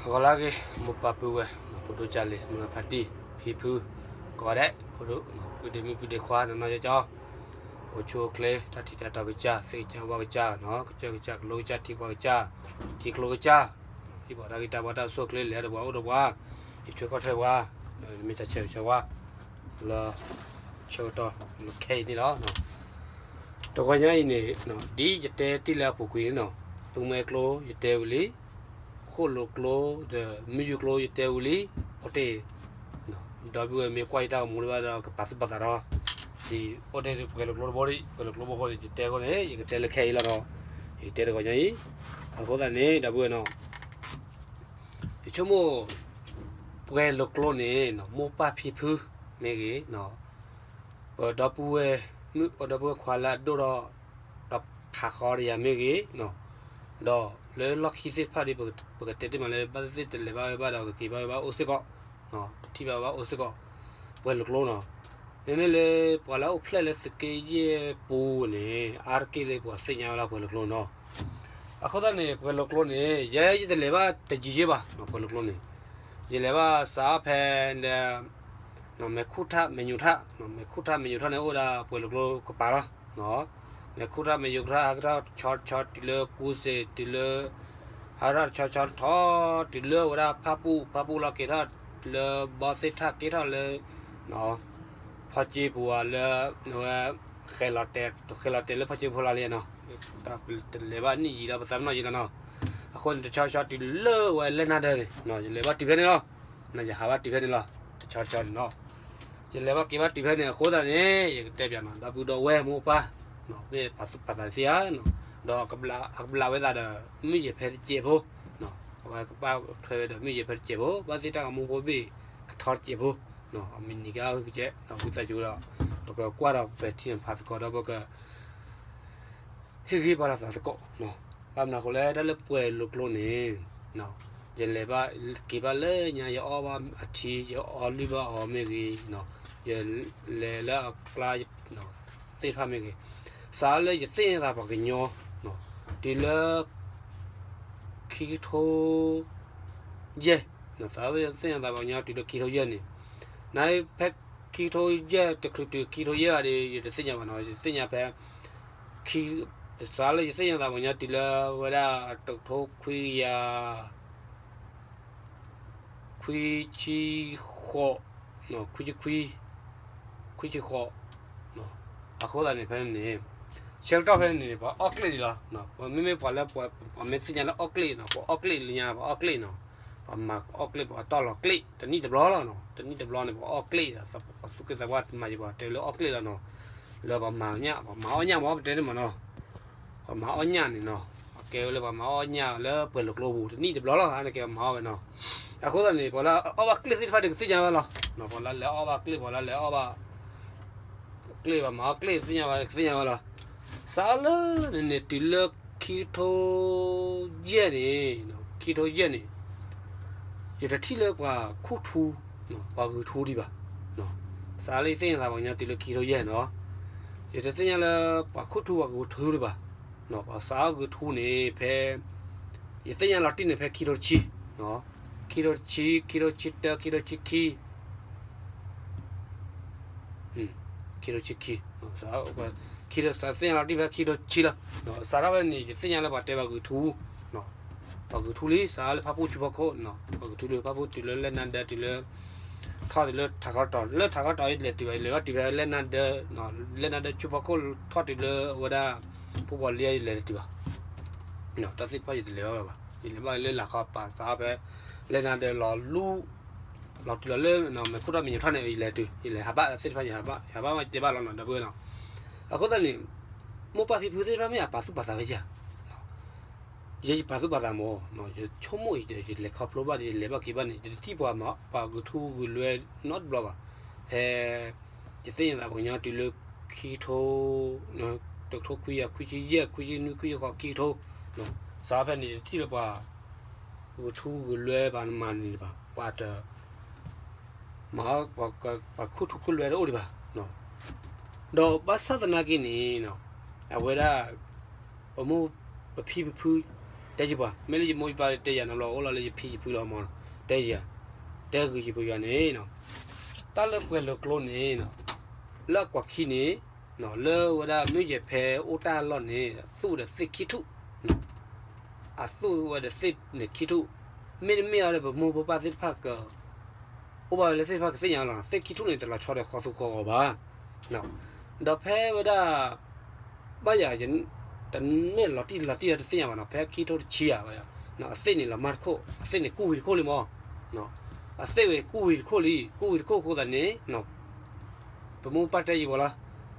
ဂီၤလၢအဂ့ၤ မိၢ်ပၢ်ပုၢ်ဝဲၢ် ဖိဒိၣ်ကၢ်လံၤ မုၢ်ဂၤဖါတံၢ် ဖံဖု ကိးဂၤဒဲး ဖိဒိၣ် ပုၢ်ဒ့မုၣ်ပုၢ်ဒ့ခွါ နီၢ်နီၢ်ကၠီကၠီ အိၣ်ဆူၣ်အိၣ်ချ့ တၢ်ထံၣ်တၢ်တီကစၢ် သ့ၣ်ကစၢ်ဝၣ်ကစၢ် ကစၢ်ကစၢ် ကလိကစၢ် ထံကွၢ်ကစၢ် ထံကျိကစၢ် ဟံၣ်ပှၤတၢ်ဂံၢ်တၢ်ဘါတၢ်အိၣ်ဆူၣ်အိၣ်ချ့ လဲၤဒီးပှၤအိၣ်ဒီးပှၤ ယထွဲကီၢ်ထွဲပှၤ မ့ၢ်တၢ်ဆၢဂ့ၤဆၢဝါ လၢ ဆၢကတီၢ်လၢခဲအံၤန့ၣ်လီၤ. တဂီၤညါအံၤန့ၣ် ဒ်ယတဲတ့ၢ်လၢအပူၤကွံာ်န့ၣ်နီၤ သူမွဲကျိ ယတဲဝံၤလံ, ဃိၣ်လိာ်ကျိ ဒီးမုၢ်ယူၢ်ကျိ ယတဲဝံၤလံ, အိၣ်တ့ၢ် ဒီပုၢ်ဝဲၢ်မ့ၢ်ကွၢ်ယတၢ်အိၣ်မူတဘၣ်ဒီး ကပာ်သူၣ်ပာ်သးဒီး ဒ်အိၣ်တ့ၢ်ပှဲၤလိာ်ကျိတဘိဒံး ပှဲၤလိာ်ကျိဘိဃိန့ၣ် ယတဲအဃိန့ၣ် ယကတဲလၢခဲအံၤလီၤဒီး ယကတဲတဂီၤညါအံၤ, အဃိသတးန့ၣ် ဒီပုၢ်ဝဲၢ်နီၤ ယဆိကမိၣ် ပှဲၤလိာ်ကျိန့ၣ် မိၢ်ပၢ်ဖံဖုမ့ၢ်ဂ့ၤ, ပဒီပုၢ်ဝဲၢ်မုၣ် ပဒီပုၢ်ဝဲၢ်ခွါလၢအဒိၣ်ထီၣ် ဒီးဖးဃီဒီးယၤမ့ၢ်ဂ့ၤ, ဒီးလၢလီၢ်ခံသ့ၣ်တဖၣ်ဒီး ပကတဲတ့ၢ်မးလၢ ဘၣ်သ့ၣ်သ့ၣ်တလဲၤဘၣ်ဝဲဘၣ်ဒီး ကက့ၤဘၣ်ဝဲဘၣ်အိၣ်စ့ၢ်ကီး, ကထံၣ်ဘၣ်ဝဲဘၣ်အိၣ်စ့ၢ်ကီး, ပှဲၤလိာ်ကျိနီၤ, မ့မ့ၢ်လၢပှၤလၢအအိၣ်ဖျဲၣ်လၢသုးက့ယဲၢ်ပူၤန့ၣ် အါတက့ၢ်လၢပှၤသ့ၣ်ညါဝဲလၢပှဲၤလိာ်ကျိနီၤ, အဃိသတးန့ၣ် ပှဲၤလိာ်ကျိန့ၣ် ယဲယတလဲၤဘၣ်တယံၤယဲၢ်ဘၣ် ပှဲၤလိာ်ကျိန့ၣ်, ယလဲၤဘၣ်စးဖဲဒီး မဲာ်ခူၣ်ထၣ်မဲာ်ညိးထၣ်, မဲာ်ခူၣ်ထၣ်မဲာ်ညိးထၣ်န့ၣ် အိၣ်ဝဲဒၣ်ပှဲၤလိာ်ကျိကပၤလီၤ. မဲာ်ခူၣ်ထၣ်မဲာ်ညိးထၣ် ဟးကထီၣ်ဆီဆီတုၤလၢကူစ့ၤ တုၤလၢ ဟးထီၣ်ဆီဆီထီၣ် တုၤလၢဝဲဒၣ်ဖၣ်ပူၣ် ဖၣ်ပူၣ်လီၤက့ၤထီၣ် လၢဘီသ့ၣ်ထၣ်က့ၤထီၣ်လၢ ဖီကၠ့ပူၤဧါလၢ ဝဲ ဃဲၤလီၤတဲာ် ဃဲၤလီၤတဲာ်လၢဖီကၠ့ဖိလီၤလံနီၤ, တလဲၤဘၣ်နံၣ်ယံာ်ဒီးပသးပနီၣ်ယံာ်လီၤနီၤ, အဃိန့ၣ် တဆီဆီတုၤလၢဝဲလဲၢ်နါဒၢန့ၣ် ယလဲၤဘၣ်တုၤဖဲန့ၣ်လီၤ, ယဟးဘၣ်တုၤဖဲန့ၣ်လီၤ, တဆီဆီန့ၣ်နီၤ, ယလဲၤဘၣ်က့ၤဘၣ်တုၤဖဲန့ၣ် အဃိသတးန့ၣ် ယကတဲပၠးနီၤ ဒီပုၢ်ဒီဝဲၢ်မိၢ်ပၢ် မ့ၢ်ပာ်သူၣ်ပာ်သးသ့ဧါ, ဒီးအကဘျးဝဲသးဒီး မုၢ်ယဲၢ်ဖဲတစဲးဖိ, အဝဲကဘၣ်ထွဲဝဲဒီးမုၢ်ယဲၢ်ဖဲတစဲးဖိ ဘၣ်သ့ၣ်တၢ်ဂီၤမူဖိဘ့ၣ်ကထီတစဲးဖိ, အမံၤနံၤကါကဲး ဒီးဝံသးစူၤဒီး ပကကွၢ်ဒီးပဲာ်ထံနီၤဖးသကိးဒီးပက ဟ့ၣ်ဂံၢ်ဘါလိာ်သးသကိး, ဘၣ်မနုၤအဃိလဲၣ် တၢ်လၢပှဲၤလိာ်ကျိန့ၣ် ယလဲၤဘၣ်က့ၤဘၣ်လၢညါ ယအီၣ်ဘၣ်အထံ ယအီလုၢ်ဘၣ်အီၤမ့ၢ်ဂ့ၤ, ယလဲၤလၢအကျါသ့ၣ်တဖၣ်မ့ၢ်ဂ့ၤ, စးလၢယသ့ၣ်ညါသးပှၤကညီ တုၤလၢ ခံကထိ ယဲၢ်, စးလၢယသ့ၣ်ညါသးပှၤကညီတုၤလၢခံကထိယဲၢ်န့ၣ်, နဖဲခံကထိယဲၢ်တချုးတုၤခံကထိယဲၢ်ဘၣ်ဒီး ယတသ့ၣ်ညါဘၣ်နီၤ, ယသ့ၣ်ညါဖဲ ခံ စးလၢယသ့ၣ်ညါသးပှၤကညီတုၤလၢဝဲဒၣ်တကထိခွံကယၤ ခွံဆံဃိး, ခွံဆံခွံ, ခွံဆံဃိး, အဃိသတးန့ၣ်ဖဲန့ၣ် ဆၢကတီၢ်ဖဲန့ၣ် ပှၤအီၣ်ကျ့ၣ်ဒံးလီၤ, မ့မ့ၢ်ပှၤလၢ ပှၤမ့ၢ်သ့ၣ်ညါလၢအီၣ်ကျ့ၣ်နီၤ ပှၤအီၣ်ကျ့ၣ်လၢညါ ပှၤအီၣ်ကျ့ၣ်နီၤ, ပှၤမၤအီၣ်ကျ့ၣ် ပှၤတီၢ်လီၤကျ့ၣ် တနံၣ်တဘျီလီၤနီၤ, တနံၣ်တဘျီန့ၣ် ပှၤအီၣ်ကျ့ၣ် ပှၤသူၣ်က့သးပှၢ်မၤယံၤပှၤတဲလၢအီၣ်ကျ့ၣ်လီၤနီၤ, လၢပှၤမၤအီၣ်ညၣ် ပှၤမၤအီၣ်ညၣ်မ့ၢ်ပတဲန့ၣ်မးနီၤ ပှၤမၤအီၣ်ညၣ်န့ၣ်နီၤ, အကဲဝဲလၢပှၤမၤအီၣ်ညၣ်လၢပှဲၤလိာ်ကျိပူၤ တနံၣ်တဘျီလီၤ အါန့ၢ်က့ၤပှၤမၤအီၣ်ဝဲနီၤ, အဃိသတးန့ၣ် ပှၤလၢအီၣ်ဘၣ်ကျ့ၣ်သ့ၣ်တဖၣ်ဒီးကသ့ၣ်ညါဝဲလီၤ, ပှၤလၢလဲၤအီၣ်ဘၣ်ကျ့ၣ် ပှၤလၢလဲၤအီၣ်ဘၣ် ကျ့ၣ် ပှၤမၤအီၣ်ကျ့ၣ်သ့ၣ်ညါဝဲ ကသ့ၣ်ညါဝဲလီၤ, စးလၢန့ၣ်န့ၣ် တုၤလၢခံကထိ ယဲၢ်န့ၣ်, ခံကထိယဲၢ်န့ၣ် ယတထံၣ်လၢပှၤခူၣ်ထူ ပှၤဂုာ်ထူဒံးဘၣ်, စးလၢယသ့ၣ်ညါသးပှၤကညီတုၤလၢခံကထိယဲၢ်နီၤ, ယတသ့ၣ်ညါလၢပှၤခူၣ်ထူပှၤဂုာ်ထူဒံးဘၣ်, ပှၤစးဂုာ်ထူန့ၣ် ဖဲ ယသ့ၣ်ညါလီၤတံၢ်န့ၣ် ဖဲခံကထိတဆံ, ခံကထိတဆံ ခံကထိတဆံတၢ ခံကထိတဆံခံ ခံကထိတဆံခံ, ခံကထိသ့ၣ်ညါလီၤတံၢ်ဖဲခံကထိတဆံလီၤ, စးထီၣ်ဖဲန့ၣ် ယသ့ၣ်ညါလၢပှၤတဲပှၤဂုာ်ထူ, ပှၤဂုာ်ထူလံ စးလၢဖၣ်ပူၣ်ဆူဖီခိၣ်, ပှၤဂုာ်ထူလံဖၣ်ပူၣ်တုၤလၢလဲၢ်နါဒၢတုၤလၢ ထီၣ်တုၤလၢထးခီတီၤ လၢထးခီတီၤယလဲၤတုၤဘၣ် ယလဲၤဘၣ်တုၤဖဲလဲၢ်နါဒၢ, လဲၢ်နါဒၢဆူဖီခိၣ်ထီၣ်တုၤလၢအဝဲဒၣ် ဖူပီၤလံယလဲၤတတုၤဘၣ် တၢ်သ့ၣ်တဖၣ်ယတလဲၤဘၣ်ဘၣ်, ယလဲၤဘၣ်လၢလၤခီပၤစးဖဲ လဲၢ်နါဒၢလီၤလူ လီၤတုၤလီၤလၢ မဲာ်ခိၣ်ထီၣ်မဲာ်ညိးထီၣ်န့ၣ် ယလဲၤတုၤ ယလဲၤဟးဘၣ်သ့ၣ်တဖၣ် ယဟးဘၣ် ယဟးဘၣ်မ့ၢ်တဲဘၣ်လီၤနီၤ ဒီပုၢ်ဝဲၢ်နီၤ, အဃိသတးန့ၣ် မိၢ်ပၢ်ဖံဖုသ့ၣ်တဖၣ်မ့ၢ်အပာ်သူၣ်ပာ်သးဝဲယၤ ယဲယပာ်သူၣ်ပာ်သးမး ယဆိကမိၣ်အံၤ ယလဲၤခီဖျိဘၣ်ဒီး ယလဲၤဘၣ်က့ၤဘၣ်န့ၣ် ယတထံၣ်ပှၤမၤ ပှၤဂုာ်ထူဂုာ်လွဲနီတဘျီဘၣ်, ဖဲ ယသ့ၣ်ညါသးပှၤကညီတုၤလၢခံကထိ တကထိခွံကယၤ ခွံဆံယဲၢ် ခွံဆံနွံ ခွံဆံဃိး ခံကထိ စးဖဲန့ၣ် ယတထံၣ်လၢပှၤ ဂုာ်ထူဂုာ်လွဲပှၤမၤန့ၣ်ဘၣ် ပှၤတ မၤ ပှၤခူၣ်ထူခူၣ်လွဲတအိၣ်ဒံးဘၣ်, ဒီးဘၣ်ဆၣ်သနာ်က့န့ၣ် အဝဲဒၣ် ပမိၢ်ပဖံပဖု တဲယပှၤ မ့ၢ်လၢယမိၢ်ယပၢ်တဲယၤနီၤလီၤ အိၣ်လီၤလၢယဖံယဖုလီၤမး, တဲယၤ, တဲဂ့ၤယပယီၤန့ၣ်, တၢ်လၢပှဲၤလိာ်ကျိန့ၣ်, လၢအကွၢ်ခံန့ၣ်, လၢဝဲဒၣ်မုၢ်ယဲၢ်ဖဲအိၣ်တၢ်လီၢ်န့ၣ် သူၣ်ဝဲဒီးသ့ၣ်ခံထူၣ်, အသူၣ်ဝဲဒီးသ့ၣ်န့ၣ်ခံထူၣ်, မ့တမ့ၢ်အီၤဒီးပမိၢ်ပပၢ်သ့ၣ်တဖၣ်က အိၣ်ဘၣ်ဝဲလၢသ့ၣ်တဖၣ်ကသ့ၣ်ညါလီၤ, သ့ၣ်ခံထူၣ်န့ၣ် တလီၤဆီဒီးဃီသူဃီဂီၤဘၣ်. ဒီးဖဲဝဲဒၣ် ဘၣ်ယၤ တမ့ၢ်လီၤတံၢ်လီၤတံၢ်ဒီးတသ့ၣ်ညါဘၣ်နီၤ, ဖဲခံကထိတဆံဧါ, အသ့ၣ်န့ၣ်လီၤမၢ်တခိၣ်, အသ့ၣ်န့ၣ်ကူၣ်ဝံၤတခိၣ်လံမး, အသ့ၣ်ဝဲကူၣ်ဝံၤတခိၣ်လံ, ကူၣ်ဝံၤတခိၣ်အဃိသတးန့ၣ် ပမိၢ်ပပၢ်တဲယၤပှၤလီၤ,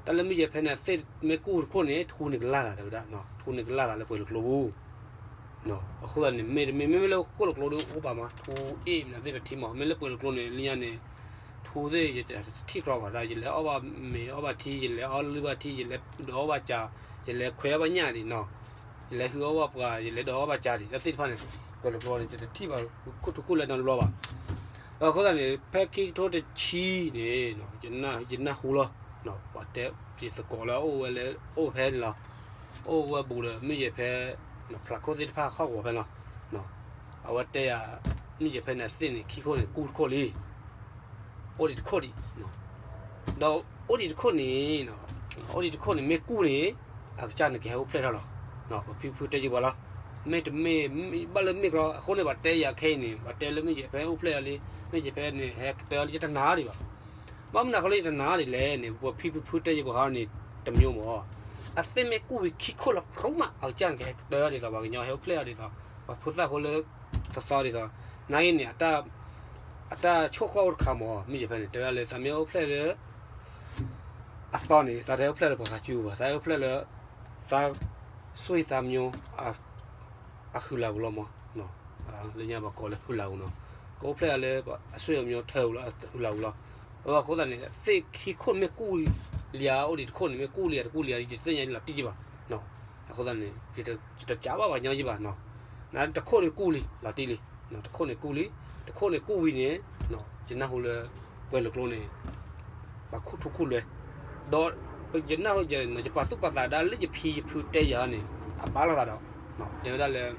တၢ်လၢမုၢ်ယဲၢ်ဖဲန့ၣ် အသ့ၣ်မ့ၢ်ကူၣ်ဝံၤတခိၣ်န့ၣ် ထူန့ၣ်ကလၢ်သးတဲဝဲဒၣ်, ထူန့ၣ်ကလၢ်သးလၢပှဲၤလိာ်ကျိပူၤ အဃိသတးန့ၣ် မ့တမ့ၢ် မ့မ့ၢ်လၢဃိၣ်လိာ်ကျိဒီးအိၣ်ပာ်မး ထူအ့ၣ်မနုၤသ့ၣ်တထံၣ်မး, မ့ၢ်လၢပှဲၤလိာ်ကျိန့ၣ် လၢညါန့ၣ် ထူသ့ၣ် ယတထံၣ်ကြီဘၣ်ဒၣ်, ယလဲၤအီၣ်ဘၣ်မ့ၤအီၣ်ဘၣ်ထံ ယလဲၤအီလုၢ်ဘၣ်ထံ ယလဲၤဒိးအီၣ်ဘၣ်စး ယလဲၤခွဲးအီၣ်ဘၣ်ညၣ်ဒံးနီၤ, ယလဲၤဟုၣ်အီၣ်ဘၣ်ပှၤ ယလဲၤဒိးအီၣ်ဘၣ်စးဒံး တၢ်သ့ၣ်တဖၣ်န့ၣ် ပှဲၤလိာ်ကျိန့ၣ် ယတထံၣ်ဘၣ်ခိၣ်ထူခိၣ်လွဲနီတဘျီဘၣ်. အဃိသတးန့ၣ် ဖဲခံကထိတဆံန့ၣ် ယနၢ်ဟူလီၤ, ပှၤတဲ ယသကိးလၢအအိၣ်ဝဲလၢ အိၣ်ဖဲန့ၣ်လီၤ, အိၣ်ဝဲဘူးဒီးမုၢ်ယဲၢ်ဖဲ ဖျးခိၣ်သ့ၣ်တဖၣ်ဟီၣ်ကဝီၤဖဲန့ၣ်လီၤ, အဝဲတဲယၤ မုၢ်ယဲၢ်ဖဲန့ၣ် အသ့ၣ်န့ၣ် ခံခိၣ်န့ၣ်ကူၣ်တခိၣ်လံ, အိၣ်ဒံးတခိၣ်ဒံး, ဒီးအိၣ်ဒံးတခိၣ်န့ၣ် အိၣ်ဒံးတခိၣ်န့ၣ် မ့ၢ်ကူၣ်န့ၣ် အကစၢ်န့ၣ်ကဟဲအိၣ်ဖျဲၣ်ထီၣ်လီၤ. ပဖံဖုတဲယၤပှၤလီၤ, မ့တမ့ၢ် ဘၣ်လၢမ့ၢ်ကလီ အဃိန့ၣ် ပှၤတဲယၤခဲအံၤန့ၣ် ပှၤတဲလၢမုၢ်ယဲၢ်ဖဲအိၣ်ဖျဲၣ်လီၤလံ, မုၢ်ယဲၢ်ဖဲန့ၣ် ဟဲကတၢၢ်လံ ယတနာ်ဒံးဘၣ်. ဘၣ်မနုၤအဃိလၢယတနာ်ဒံးလဲၣ်န့ၣ် ပဖံဖုဖုတဲယၤပှၤဟီန့ၣ် တမျိုးမး, အသ့ၣ်မ့ၢ်ကူၣ်ဝံၤခံခိၣ်လီၤ ဖြူမး အကစၢ်န့ၣ်ကဟဲကတၢၢ်ဒ်သိး ပှၤကညီဟဲအိၣ်ဖျဲၣ်အီၤဒ်သိး ပှၤဖိသၣ်ဖိလၢ သီသီဒ်သိး နာ်က့န့ၣ် အတၢ်ဆိၣ်ဃီၣ်အိၣ်တခါမး မုၢ်ယဲၢ်ဖဲန့ၣ် တဲဝဲဒၣ်လၢ သးမ့ၢ်အိၣ်ဖျဲၣ်လၢ အသီန့ၣ် သးတဟဲအိၣ်ဖျဲၣ်လၢပှၤဂၤစုပူၤဘၣ်, သးဟဲအိၣ်ဖျဲၣ်လၢ သး ဆွေသးမျိုး အဟုးလၢ်ပူၤလီၤမး, လၢညါပှၤကိးလၢဟုးလၢ်ပူၤနီၤ, ကအိၣ်ဖျဲၣ်လၢ အဆွေမျိုးထၢပူၤလီၤ အဟုးလၢ်ပူၤလီၤ. အဃိသတးန့ၣ် သ့ၣ်ခံခိၣ်မ့ၢ်ကူၣ်လံဧါ အိၣ်ဒံးတခိၣ်န့ၣ် မ့ၢ်ကူၣ်လံဧါ တကူၣ်လံဧါ ယတသ့ၣ်ညါလီၤတံၢ်ယံဘၣ်. အဃိသတးန့ၣ် ယတစးဘၣ်ပှၤကညီယံဘၣ်နီၤ, နတခိၣ်န့ၣ်ကူၣ်လံ လီၤတံၢ်လံ, တခိၣ်န့ၣ်ကူၣ်လံ, တခိၣ်န့ၣ်ကူၣ်ဝံၤန့ၣ် ယနၢ်ဟူလၢ ပှဲၤလိာ်ကျိန့ၣ် ပှၤခိၣ်ထူခိၣ်လွဲ, ဒီးယနၢ်ဟူ ယပာ်သူၣ်ပာ်သးဒၣ်လၢယဖံယဖုတဲယၤန့ၣ် အဘၣ်လိာ်သးဒီး တဲဝဲဒၣ်လၢ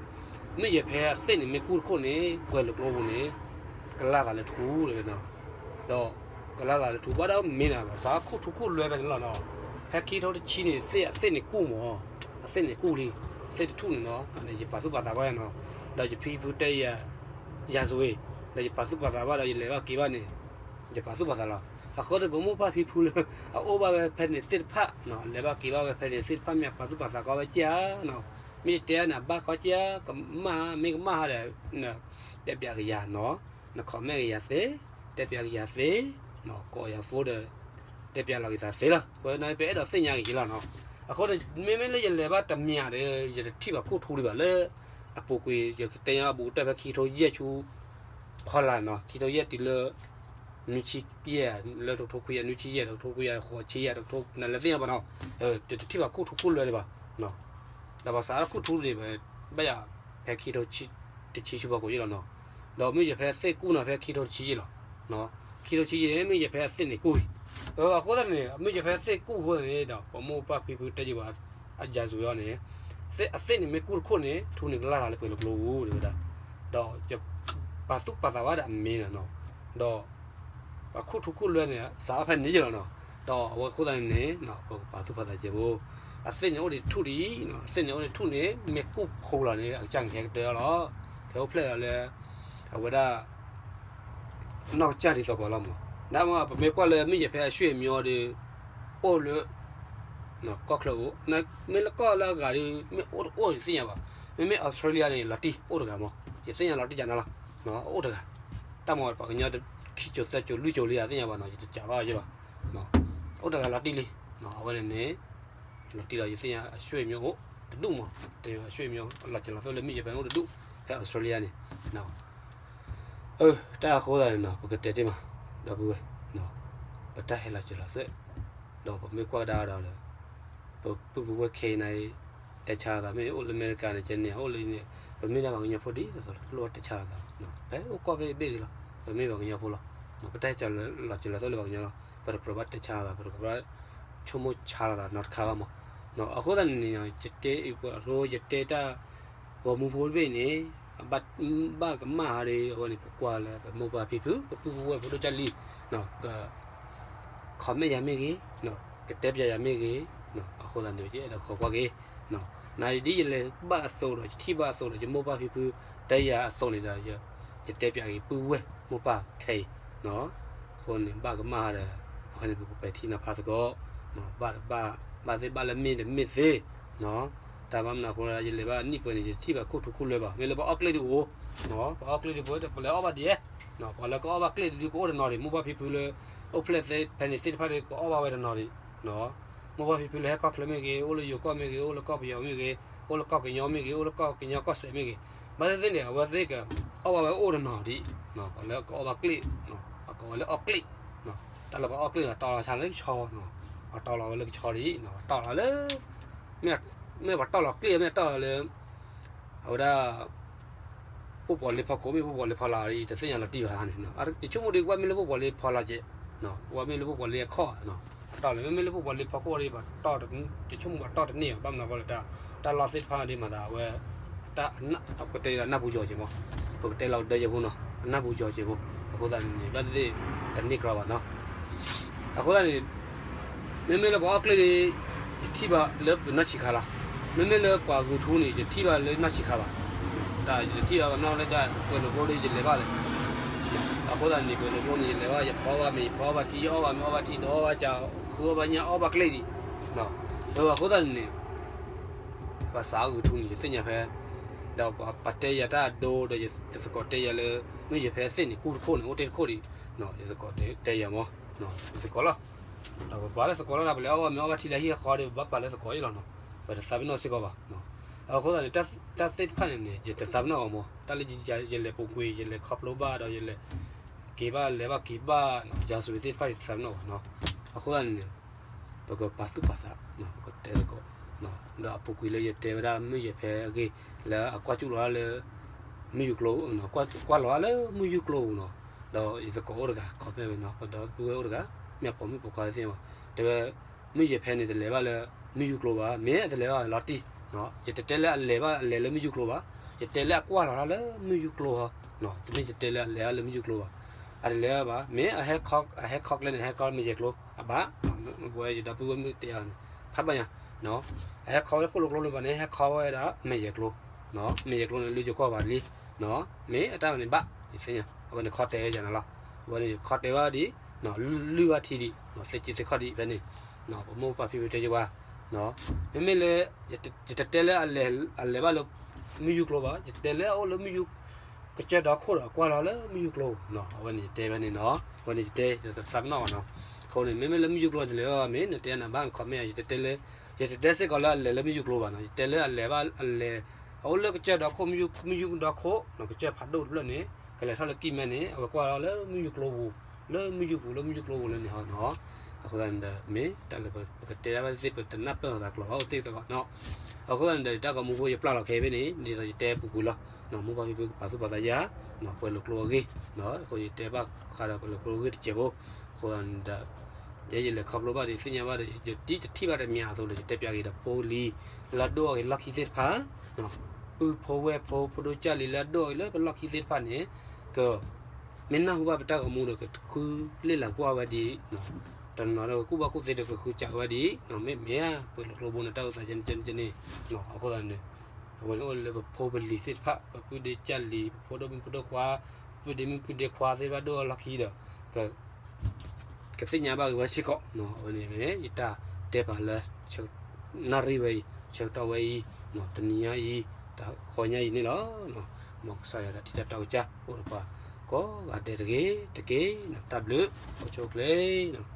မုၢ်ယဲၢ်ဖဲအသ့ၣ်န့ၣ် မ့ၢ်ကူၣ်တခိၣ်န့ၣ် ပှဲၤလိာ်ကျိပူၤန့ၣ် ကလၢ်သးလၢထူတဂ့ၤနီၤ, ဒီးကလၢ်သးလၢထူ ဘၣ်ဒီးမ့ၢ်နၤ ဘၣ်ဆၣ်ခိၣ်ထူခိၣ်လွဲဖဲန့ၣ်လီၤနီၤ, ဖဲခံကထိတဆံန့ၣ် သ့ၣ်အသ့ၣ်န့ၣ်ကူၣ်မး, အသ့ၣ်န့ၣ်ကူၣ်လံ, သ့ၣ်တထူၣ်န့ၣ်နီၤ, ယပာ်သူၣ်ပာ်သးဘၣ်ယၤနီၤ, ဒီးယဖံယဖုတဲယၤ ယၤစဝ့ၤ, ဒီးယပာ်သူၣ်ပာ်သးဘၣ်ဒီး ယလဲၤဘၣ်က့ၤဘၣ်န့ၣ် ယပာ်သူၣ်ပာ်သးလီၤ. အဃိဒီးပမိၢ်ပၢ်ဖံဖုလၢ အအိၣ်ဘၣ်ဝဲဖဲန့ၣ်သ့ၣ်တဖၣ်နီၤ, လဲၤဘၣ်က့ၤဘၣ်ဝဲဖဲန့ၣ်သ့ၣ်တဖၣ် မ့ၢ်အပာ်သူၣ်ပာ်သးကီဝဲက့ဧါနီၤ, မ့ၢ်ယတဲန့ၣ် အဘၣ်ကီက့ဧါ, ကမၣ် မ့ၢ်ကမၣ်ဟီဒီး တဲပျးက့ၤယၤနီၤ, န comment က့ၤယၤသ့, တဲပျးက့ၤယၤသ့, ကိးယၤ phone ဒီး တဲပျးလီၤက့ၤသးသ့လီၤ. ပအဲၣ်ဒိးသ့ၣ်ညါက့ၤလီၤနီၤ. အဃိဒီး မ့မ့ၢ်လၢယလဲၤဘၣ်တမံၤဒီး ယတထံၣ်ဘၣ်ခိၣ်ထူဒံးဘၣ်လၢ အပူၤကွံာ် ယကတဲညါအဘူးကတၢၢ်ဖဲခံကထိယဲၢ်ဆူ ဖီလာ်နီၤ, ခံကထိယဲၢ်တုၤလၢ နွံဆံယဲၢ် လၢတကထိခွံကယၤနွံဆံယဲၢ် တကထိခွံကယၤဃိးဆံယဲၢ် တကထိ နလဲၤသ့ၣ်ညါဘၣ်နီၤ, တထံၣ်ဘၣ်ခိၣ်ထူခိၣ်လွဲဒံးဘၣ်. ဒီးဘၣ်ဆၣ်ဒီးခိၣ်ထူန့ၣ် ဘၣ်ယၤ ဖဲခံကထိတဆံဆူဖီခိၣ်ယဲၢ်လီၤနီၤ, ဒီးမုၢ်ယဲၢ်ဖဲအသ့ၣ်ကူၣ်နီၤ ဖဲခံကထိတဆံယဲၢ်လီၤ. ခံကထိတဆံယဲၢ် မုၢ်ယဲၢ်ဖဲအသ့ၣ်န့ၣ်ကူၣ်အံၤ, အဃိသတးန့ၣ် မုၢ်ယဲၢ်ဖဲအသ့ၣ်ကူၣ်အဃိသတးန့ၣ်ဒီး ပမိၢ်ပၢ်ဖံဖုတဲယၤဘၣ် အယၤစဝ့ၤအီၤန့ၣ် အသ့ၣ်န့ၣ်မ့ၢ်ကူၣ်တခိၣ်န့ၣ် ထူန့ၣ်ကလၢ်သးလၢပှဲၤလိာ်ကျိပူၤတဲဝဲဒၣ်, ဒီးယပာ်သူၣ်ပာ်သးဘၣ်ဒီးအမ့ၢ်နီၤ, ဒီး ပှၤခိၣ်ထူခိၣ်လွဲန့ၣ် စးထီၣ်ဖဲန့ၣ်ယဲၢ်လီၤနီၤ, ဒီးအဝဲအဃိသတးန့ၣ်န့ၣ် ပကပာ်သူၣ်ပာ်သးကဲဘိ, အသ့ၣ်န့ၣ်အိၣ်ဒံးတထူၣ်ဒံး, အသ့ၣ်န့ၣ်အိၣ်ဒံးတထူၣ်န့ၣ် မ့ၢ်ကူၣ်ဖိလီၤန့ၣ် အကစၢ်န့ၣ်ကဟဲကတၢၢ်လီၤ, ကဟဲအိၣ်ဖျဲၣ်လီၤလၢ အဝဲဒၣ် နီၢ်ကစၢ်ဒ်သိးပှၤလီၤမး, နမ့ၢ်ပမ့ၢ်ကွၢ်လၢမုၢ်ယဲၢ်ဖဲအဆွေမျိုးဒီး အိၣ်လၢ ကီၢ်ချၢအိၣ်, မ့ၢ်လၢကီၢ်လၢအဂၤဒီး မ့ၢ်အိၣ်တအိၣ်တသ့ၣ်ညါဘၣ်, မ့မ့ၢ် Australia န့ၣ် လီၤတံၢ်အိၣ်တဂၤမး, ယသ့ၣ်ညါလီၤတံၢ်ယၤနၤလီၤ, အိၣ်တဂၤ, တၢ်မ့ၢ်ပှၤကညီခံကၠိၤသၢကၠိၤလွံၢ်ကၠိၤလံ ယသ့ၣ်ညါဘၣ်နီၤ ယတကးဘၣ်ယဲဘၣ်, အိၣ်တဂၤလီၤတံၢ်လံ, အဝဲန့ၣ်န့ၣ် လီၤတံၢ်လီၤ ယသ့ၣ်ညါအဆွေမျိုးအိၣ်တဒူၣ်မး, တမ့ၢ်အဆွေမျိုးလီၤစၢၤလီၤသွဲၣ်လၢမုၢ်ယဲၢ်ဖဲန့ၣ်အိၣ်တဒူၣ်, ဖဲ Australia န့ၣ် အၢ တၢ်အဃိသတးန့ၣ်နီၤ ပကတဲတ့ၢ်မး ဒီပုၢ်ဝဲၢ်, ပတၢ်ဟဲလီၤစၢၤလီၤသွဲၣ်, ဒီးပမ့ၢ်ကွၢ်ကဒါဒီး ပပုၢ်ပဝဲၢ်ခဲအံၤနၤအံၤ တဲဆါလိာ်သး မ့ၢ်အိၣ်လၢအမဲရကၤန့ၣ် ကဲန့ၣ် အိၣ်လၢန့ၣ် ပမ့ၢ်ဒၣ်ပှၤကညီဖိဒ်သိးသိးလီၤ လိၣ်ဘၣ်တဲဆါလိာ်သးလီၤ, ပအိၣ်ကီၢ်ဘ့ၣ်တဘ့ၣ်ဂ့ၤလီၤ, ပမ့ၢ်ပှၤကညီဖိလီၤ, ပတၢ်ဟဲလီၤစၢၤလီၤသွဲၣ်လၢပှၤကညီလီၤ, ပတကြၢးဘၣ်တဲဆါလိာ်သး ပတကြၢးဘၣ်ဆိကမိၣ်ဆါလိာ်သးနီတခါဘၣ်မး, အဃိသတးန့ၣ်န့ၣ် ယတဲအံၤပှၤအဃိ ယတဲတၢ် ဂီၤမူဖိတဘ့ၣ်န့ၣ် ဘၣ်ကမၣ်ဟးဒီး အဝဲန့ၣ် ပကွၢ်လၢပမိၢ်ပၢ်ဖံဖု ပပုၢ်ပဝဲၢ်ဖိဒိၣ်ကၢ်လံၤ က comment ယၤမ့ၢ်ဂ့ၤ, ကတဲပၠးယၤမ့ၢ်ဂ့ၤ, အဃိသတးန့ၣ် ယအဲၣ်ဒိးဃီကွၢ်က့ၤ, နဒ်ယလဲၤဘၣ်အသိးဒီး ယထံၣ်ဘၣ်အသိးဒီး ယမိၢ်ပၢ်ဖံဖု တဲယၤအသိးန့ၣ်ဒီး ယတဲပၠးက့ၤ ပုၢ်ဝဲၢ်မိၢ်ပၢ်ခဲအံၤ, အဃိန့ၣ် ဘၣ်ကမၣ်ဟးဒီး အဃိန့ၣ် ပကပဲာ်ထံနီၤဖးသကိး, ဘၣ်တဘၣ် ဘၣ်သ့ၣ်ဘၣ်လၢမ့ၢ်တမ့ၢ်သ့, တၢ်ဘၣ်မနုၤအဃိ ယလဲၤဘၣ်နံၣ်ပှဲၤန့ၣ် ယထံၣ်ဘၣ်ခိၣ်ထူခိၣ်လွဲဘၣ်, မ့ၢ်လၢပှၤအီၣ်ကျ့ၣ်ဒုးအိၣ်, ပှၤအီၣ်ကျ့ၣ်ဒုးပဝဲ ပလဲၤအီၣ်ဘၣ်ဒ်လဲၣ်, ပှၤလၢကအီၣ်ဘၣ်ကျ့ၣ်ဒုးကအိၣ်တနီၤဒံး, မိၢ်ပၢ်ဖံဖုလၢ အိၣ်ဖျဲၣ်သ့ဖဲန့ၣ်သ့ၣ်တဖၣ်ဒီး ကအီၣ်ဘၣ်ဝဲတနီၤဒံး, မိၢ်ပၢ်ဖံဖုလၢဟဲကီၢ်ချၢမ့ၢ်ဂ့ၤ, အိၣ်လၢယိၤကီၢ်မ့ၢ်ဂ့ၤ, အိၣ်လၢကီၢ်ပယီၤမ့ၢ်ဂ့ၤ, အိၣ်လၢကီၢ်ကညီမ့ၢ်ဂ့ၤ, အိၣ်လၢကီၢ်ကညီကီၢ်စဲးမ့ၢ်ဂ့ၤ, ဘၣ်သ့ၣ်သ့ၣ်န့ၣ် အဝဲသ့ၣ်ကအီၣ်ဘၣ်ဝဲအိၣ်တနီၤဒံး, ပှၤလၢကအီၣ်ဘၣ်ကျ့ၣ်, ပကိးဝဲလၢအီၣ်ကျ့ၣ်, တၢ်လၢပှၤအီၣ်ကျ့ၣ်န့ၣ် တီၢ်လီၤဆါလၢကဆီ, ပှၤတီၢ်လီၤဝဲလၢကဆီဒံး, ပှၤတီၢ်လီၤလၢ မ့ၢ်ပှၤတီၢ်လီၤကျ့ၣ် မ့ၢ်တီၢ်လီၤလၢ အဝဲဒၣ် ပိၣ်ပီၤလ့ဖီခိၣ် မ့ၢ်ပိၣ်ပီၤလ့ဖီလာ် တသ့ၣ်ညါလီၤတံၢ်ဘၣ်န့ၣ်, ယဆိကမိၣ်ဒံး ကဘၣ်မ့ၢ်လၢပိၣ်ပီၤလ့ဖီလာ်ကဲး, ကဘၣ်မ့ၢ်လၢပိၣ်ပီၤလ့အခီၣ်, တီၢ်လီၤ မ့မ့ၢ်လၢပိၣ်ပီၤလ့ဖီခိၣ်ဒီး ယဆိကမိၣ်ပှၤတီၢ်တန့ၢ်ဘၣ်, ဘၣ်မနုၤအဃိလဲၣ်, တၢ်လီၢ်သ့ၣ်တဖၣ်ဒ်မၤသး အဝဲ ပကတဲအနၢ်ပူၤယီၤကဲးမး, ပကတဲလီၤဒၢယဲဖိနီၤ အနၢ်ပူၤယီၤကဲးဖိ, အဃိသတးန့ၣ် ဘၣ်သ့ၣ်သ့ၣ် တန့ၢ်ကြီဘၣ်နီၤ. အဃိသတးန့ၣ် မ့မ့ၢ်လၢပှၤအီၣ်ကျ့ၣ်န့ၣ် ယထံၣ်ဘၣ်လၢပနီၢ်ဆံးခါလီၤ. မ့မ့ၢ်လၢပှၤဂုာ်ထူန့ၣ် ယထံၣ်ဘၣ်လၢနီၢ်ဆံးခါဘၣ်. တၢ်ယထံၣ်ဘၣ်ပနီၢ်လၢတၢ်ပှဲၤလိာ်ကျိဒီး ယလဲၤဘၣ်လဲၣ်. အဃိသတးန့ၣ် ပှဲၤလိာ်ကျိန့ၣ် ယလဲၤဘၣ် ယဖီအီၣ်ဘၣ်မ့ၤ ယဖီအီၣ်ဘၣ်ထံ ယအီၣ်ဘၣ်မ့ၤအီၣ်ဘၣ်ထံ ဒီးအီၣ်ဘၣ်ကၢ် ဃုအီၣ်ဘၣ်ညၣ် အီၣ်ဘၣ်ကျ့ၣ်ဒံး. အဃိသတးန့ၣ်န့ၣ် ပှၤစးအီၣ်ဂုာ်ထူန့ၣ် ယသ့ၣ်ညါဖဲ ဒီးပှၤတဲယၤတၢ်အဒိဒီး ယသကိးတဲယၤလၢ မုၢ်ယဲၢ်ဖဲသ့ၣ်န့ၣ် ကူၣ်တခိၣ်န့ၣ် အိၣ်တ့ၢ်တခိၣ်ဒံး, ယသကိးတဲယၤမး, ယသကိးလီၤ. ဒီးပပာ်လၢသကိးလီၤ ပလဲၤအီၣ်ဘၣ်မ့ၤအီၣ်ဘၣ်ထံလၢဟံၣ်ဃီဒီး ပဘၣ်ပာ်လၢသကိးအံၤလီၤနီၤ. ပတသးပ့ၤနီၣ်စ့ၢ်ကီးဘၣ်. အဃိသတးန့ၣ် တၢ်သ့ၣ်တဖၣ်န့ၣ်န့ၣ် ယတသးပ့ၤနီၣ်အီၤမး, တၢ်လၢယလဲၤပူၤကွံာ် ယလဲၤခီဖျိဘၣ်ဒီး ယလဲၤက့ၤဘၣ်လဲၤဘၣ်က့ၤဘၣ် ယၤစူၤသ့ၣ်တဖၣ် ယတသးပ့ၤနီၣ်ဘၣ်နီၤ. အဃိသတးန့ၣ်န့ၣ် ပကပာ်သူၣ်ပာ်သး, ပကတဲသကိး, ဒီးအပူၤကွံာ်လၢယတဲဝဲဒၣ်မုၢ်ယဲၢ်ဖဲအဂ့ၢ် လၢအကွၢ်ကၠူၣ်လီၤလၢ မုၢ်ယူၢ်ကျိ, ကွၢ်လီၤလၢမုၢ်ယူၢ်ကျိပူၤနီၤ, ဒီးယသကိးအိၣ်တဂၤ comment ဝဲနီၤ, ပဒီပုၢ်ဝဲၢ်အိၣ်တဂၤ မ့ၢ်အပိာ်မုၣ်ပိာ်ခွါသ့ၣ်ညါဘၣ်, တဲဝဲ မုၢ်ယဲၢ်ဖဲန့ၣ် တလဲၤဘၣ်လၢ မုၢ်ယူၢ်ကျိဘၣ်, မ့ၢ်အတလဲၤဘၣ်လီၤတံၢ်, ယတတဲလၢအလဲၤဘၣ်အလဲၤလၢမုၢ်ယူၢ်ကျိဘၣ်, ယတဲလၢအကွၢ်လီၤတၢ်လၢမုၢ်ယူၢ်ကျိဟီ, တမ့ၢ်ယတဲလၢအလဲၤဘၣ်လၢမုၢ်ယူၢ်ကျိဘၣ်, အတလဲၤဘၣ်, မ့ၢ်အဟဲခီကျဲန့ၣ် ဟဲခီမ့ၢ်ယဲၢ်ကျိ အဘၣ်, ဝဲယဒီပုၢ်ဝဲၢ်မုၣ်တဲအီၤန့ၣ် ဖးဘၣ်ညါ, အဟဲခီဝဲခိၣ်လိာ်ကျိလၢၤဘၣ်န့ၣ် ဟဲခီဝဲဒၣ်မ့ၢ်ယဲၢ်ကျိ, မ့ၢ်ယဲၢ်ကျိန့ၣ် လၢယိၤကီၢ်ဘၣ်လံ, မ့ၢ်အတၢ်န့ၣ်ဘၣ်, ယသ့ၣ်ညါ, အဝဲန့ၣ်ခီတဲဝဲယၤန့ၣ်လီၤ, အဝဲန့ၣ်ခီတဲဝဲဒ်, လုၢ်ဝဲထံဒံး, သ့က့သ့ခီဒံးဖဲန့ၣ်, ပမိၢ်ပၢ်ဖံဖုတဲယၤဝဲ, မ့မ့ၢ်လၢ ယတတဲလၢအလဲၤ, အလဲၤဘၣ်လၢ မုၢ်ယူၢ်ကျိဘၣ်, ယတဲလၢအအိၣ်လၢမုၢ်ယူၢ်, ကစၢၢ်ဒီခိၣ်ဒီးအကွၢ်လီၤလၢမုၢ်ယူၢ်ကျိ, အဝဲန့ၣ်ယတဲဖဲန့ၣ်နီၤ, အဝဲန့ၣ်ယတဲ ယသးပ့ၤနီၣ်ဘၣ်နီၤ, အဃိန့ၣ် မ့မ့ၢ်လၢမုၢ်ယူၢ်ကျိတလဲၤဘၣ်မ့ၢ် နတဲနၤဘၣ် comment ယတတဲလၢ, ယတတဲစ့ၢ်ကီးလၢအလဲၤလၢမုၢ်ယူၢ်ကျိဘၣ်နီၤ, ယတဲလၢအလဲၤဘၣ်အလဲၤ, အအိၣ်လၢကစၢၢ်ဒီခိၣ်, မုၢ်ယူၢ်ဒီခိၣ်, ကစၢၢ်ဖးဒိၣ်တဖျၢၣ်န့ၣ် ကလဲၤထီၣ်လၢကံၢ်မဲန့ၣ် အဝဲကွၢ်လီၤလၢမုၢ်ယူၢ်ကျိပူၤ, လၢမုၢ်ယူၢ်ပူၤ လၢမုၢ်ယူၢ်ကျိပူၤလၢန့ၣ်ဟီနီၤ, အဃိသတးန့ၣ်ဒီး မ့ၢ်တၢ်လၢပကတဲဒၣ်ဘၣ်သ့ၣ်သ့ၣ် ပတနၢ်ပၢၢ်လိာ်သးကျိာ်ဘၣ် အိၣ်သ့ၣ်သ့ၣ်နီၤ, အဃိသတးန့ၣ်ဒီး တၢ်ဂီၤမူဖိယပျၢ်လီၤခဲဖဲန့ၣ် ဒ်သိးယတဲပူၤကွံာ်လီၤ, မိၢ်ပၢ်ဖံဖုကပာ်သူၣ်ပာ်သးယၤ, ပှဲၤလိာ်ကျိအဂ့ၢ်, အဃိယတဲဘၣ်ဃးဒီးပှဲၤလိာ်ကျိအဂ့ၢ်တစဲးဖိ, အဃိသတးန့ၣ်ဒီး ယဲယလဲၤခီဖျိဘၣ်ဒီး သ့ၣ်ညါဘၣ်ဒီး ယဒ်တထံၣ်ဘၣ်တမံၤအသိးဒီး ယတဲပၠးက့ၤဒီးဖိလံၤ လၢအဒိၣ်အီၣ်က့ၤလီၢ်ခံသ့ၣ်တဖၣ်, ပုၢ်ဖိဝဲၢ်ဖိ ဖိဒိၣ်ကၢ်လံၤလၢအဒိၣ်အီၣ်က့ၤလၢပလီၢ်ခံသ့ၣ်တဖၣ်န့ၣ်, က မ့ၢ်နၢ်ဟူဘၣ်ပတၢ်ဂီၤမူဒီး ကဃုလ့ၣ်လၤကွၢ်ဝဲဒံး, တနီၤနီၤဒီးကကူၣ်ဘၣ်ကူၣ်သ့ဒီးကဃုစးဝဲဒံး, မ့မ့ၢ်ဧါ ပှဲၤလိာ်ကျိဘိန့ၣ် တၢ်အိၣ်သးကန့ၣ်ကန့ၣ်, အဃိသတးန့ၣ် အဝဲန့ၣ်အိၣ်လၢပဖိပလံၤသ့ၣ်တဖၣ် ပပုၢ်ဒ့ကၢ်လံၤ ပဖိဒိၣ်မုၣ်ဖိဒိၣ်ခွါ ပပုၢ်ဒ့မုၣ်ပုၢ်ဒ့ခွါသ့ၣ်တဖၣ်ဒိၣ်အီၣ်လီၢ်ခံဒီး က ကသ့ၣ်ညါဘၣ်က့ၤဝဲစ့ၢ်ကီး, အဝဲန့ၣ်မ့ၢ် ယတၢ်တဲပာ်လၢ နၣ်ရံၣ်ဝဲအံၤ ဆၢကတီၢ်ဝဲအံၤ, တနံၤညါအံၤ တၢ်ဃီညါအံၤန့ၣ်လီၤ. မ်ကစၢ်ယွၤတၢ်ထံၣ်တၢ်တီကစၢ် အိၣ်ဒီးပှၤကိးဂၤဒဲးတဂ့ၤ တက့ၢ်. တၢ်ဘျုး အိၣ်ဆူၣ်အိၣ်ချ့လီၤ.